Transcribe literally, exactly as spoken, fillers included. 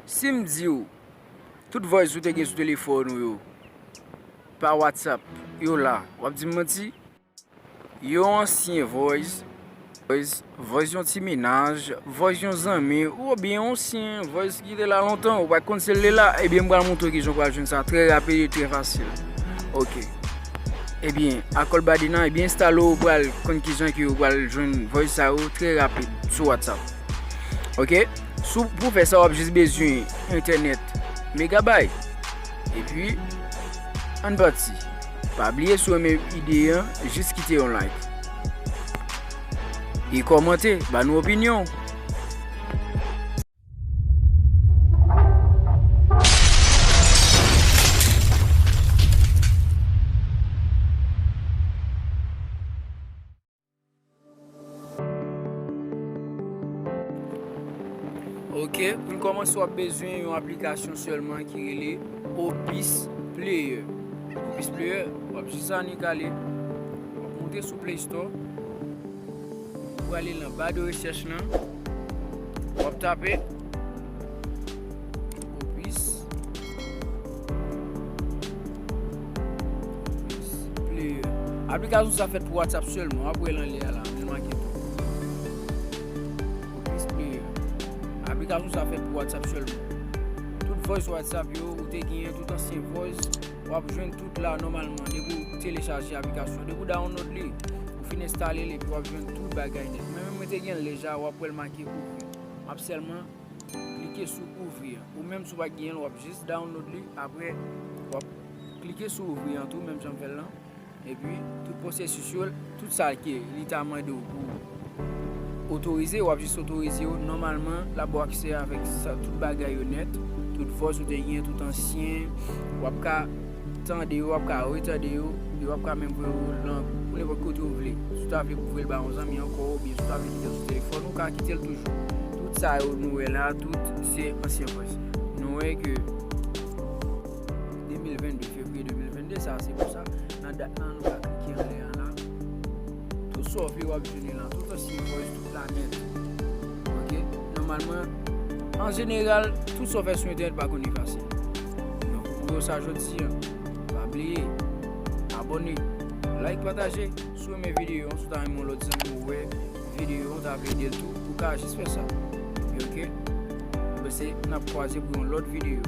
Si m di w, tout voice ou te gen sou telefòn ou yo, pa WhatsApp, yo la, w ap di m manti? Yon ansyen voice, voice, voice yon ti mennaj, voice yon zanmi, oubyen yon ansyen voice ki te la lontan, ou pa konn si l te la, ebyen, m pral montre w kijan w pral jwenn sa trè rapid e trè fasil. Ok. Ebyen, akòl badi nan, ebyen, enstale w, ou pral konn kijan ke ou pral jwenn voice sa yo trè rapid sou WhatsApp. Ok? Sou, pou fè sa, w ap jis bezwen entènèt megabay. Epi, ann pati. Pa bliye si w renmen ide an, jis kite yon like. E kòmante, ba nou opinyon w. Ok, pou n kòmanse, w ap bezwen yon aplikasyon sèlman ki rele Opus Player. Opus Player, w ap jis annik ale, w ap monte sou Play Store, w ale nan ba de rechèch lan, w ap tape Opus Player. Aplikasyon sa fèt pou WhatsApp sèlman. W ap wè l anlè a la, men make tou. Opus Player. Aplikasyon sa fèt pou WhatsApp sèlman. Tout voice WhatsApp yo, ou te genyen, tout ansyen voice, w ap jwenn tout la nòmalman. Depi w telechaje aplikasyon, depi w download li, ou fin enstale l, epi w ap jwenn tout bagay nèt. Mwen menm, mwen te gen l deja, w ap wè l make ouvri. M ap sèlman klike sou ouvri an. Ou menm, si w pa genyen l, w ap jis download li, apre, w ap klike sou ouvri an tou, menm jan m fè l lan. Epi, tout pwosesis yo, tout sa ke li ta mande w pou otorize, w ap jis otorize yo. Nòmalman, l ap ba w aksè avèk sa, tout bagay yo nèt, tout voice ou te genyen, tout ansyen, w ap ka tande yo, w ap ka retande yo, e w ap ka menm voye yo nan, pou nenpòt kote w vle. Si w ta vle pou voye l ba yon zanmi ankò, oubyen si w ta vle kite l sou telefòn, ou ka kite l toujou. Tout sa yo nou wè la, tout se ansyen voice. Nou wè ke de mil vennde, fevriye de mil vennde, sa se pou sa. Nan dat lan, nou ka klike anlè an la. Tout sa w vle, w ap jwenn li lan. Tout ansyen voice, tout la nèt. Ok? Nòmalman, an jeneral, tout sa w fè sou entènèt pa konn efase. Donk, pou yo sa jodi an, pa bliye, abòne, like, pataje. Si w renmen videyo an, si w ta renmen yon lòt zanmi w wè videyo an, w ta vle ede l tou, ou ka jis fè sa. Ok? Ebyen, se, n ap kwaze pou yon lòt videyo.